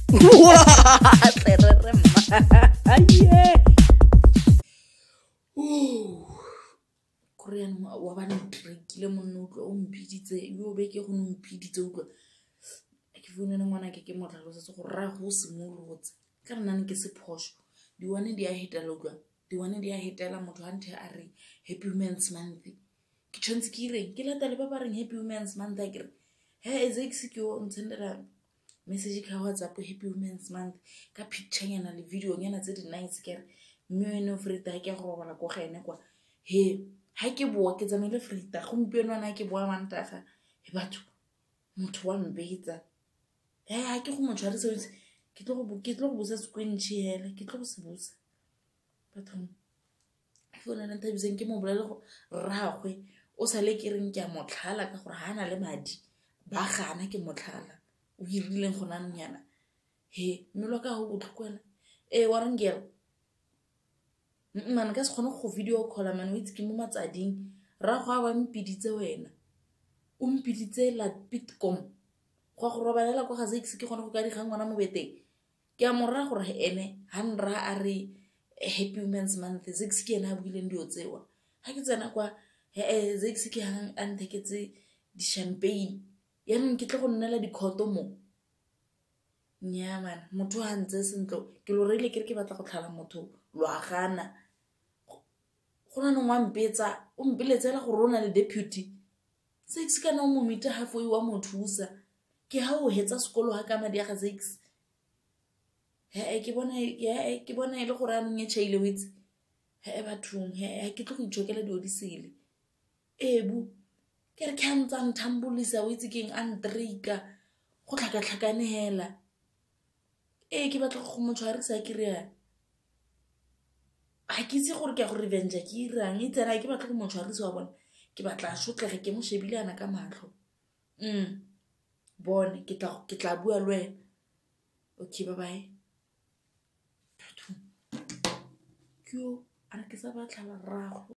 Tlerere mma. Aye. Kore yanong wa ba ntrekile monna utlwa o mpiditse yo beke go ne o mpiditse utlwa. Ke founela ngwanake ke mo tlhalosetse gore rraago o simolotse. Ka re nna ke se phoso. Di-one di a hetela utlwa. Di-one di a hetela motho ha nthe a re Happy Women's Month. Ke tshwanetse ke ireng? Ke latele ba ba reng Happy Women's Month akere. He Zex ke yo o nsendela message ka WhatsApp Happy Women's Month ka picture nyana le video nyana tse di nice ke re mme ene o Frida ha ke ya go robala ko ga ene kwa. He ha ke boa ke tsamaile Frida gompieno ana ke boa Mantaga. He batho motho wa mbetsa. He ha ke go mo tshwarisa o itse ke tlo go busa sekwentšhe hela ke tlo go se busa. Bathong founela Nthabiseng ke mo bolele go rraagwe o sale ke reng ke a mo tlhala ka gore ha a na le madi ba gana ke mo tlhala o hirileng gona anong yana. He mmele wa ka ga o botlhoko wena. Ee wa reng girl? Man ka se kgone go video call-a man o itse ke mo matsading. Rraago a ba mpiditse wena. O mpiditse la Pitcom. Go ya go robalela kwa ga Zex ke gone go ka digang ngwana mo beteng. Ke a mo raya gore ene ha nraya a re Happy Women's Month Zex ke ene a buileng dilo tsewa. Ha ke tsena kwa Zex ke ha a ntheketse di-champagne. Yaanong ke tle go nnela dikhoto mo. Nnyaa man, motho ha ntse sentle ke lo reile ke re ke batla go tlhala motho lo a gana. Go na nong wa mpetsa o mpeletse hela gore o na le deputy. Zex kana o mo meet-a halfway wa mo thusa. Ke ha o hetsa sekolo ha ka madi a ga Zex. He ke bona ke bona e le gore anong e tšhaile o itse. He bathong he ha ke tlo go itshokela dilo di sele. Ebu ke re ke ha ntse a nthambolisa o itse keng a ntrika go tlhakatlhakane hela. Ee ke batla go mo tshwarisa ke re yana. Ha ke itse gore ke ya go revenge ke irang itse ena ha ke batle go mo tshwarisa wa bona. Ke batla a sotlege ke mo shebile yana ka matlho. Bone ke tla bua le wena. Okay bye bye. Bathong ke yo a re ke sa ba tlhala rraago.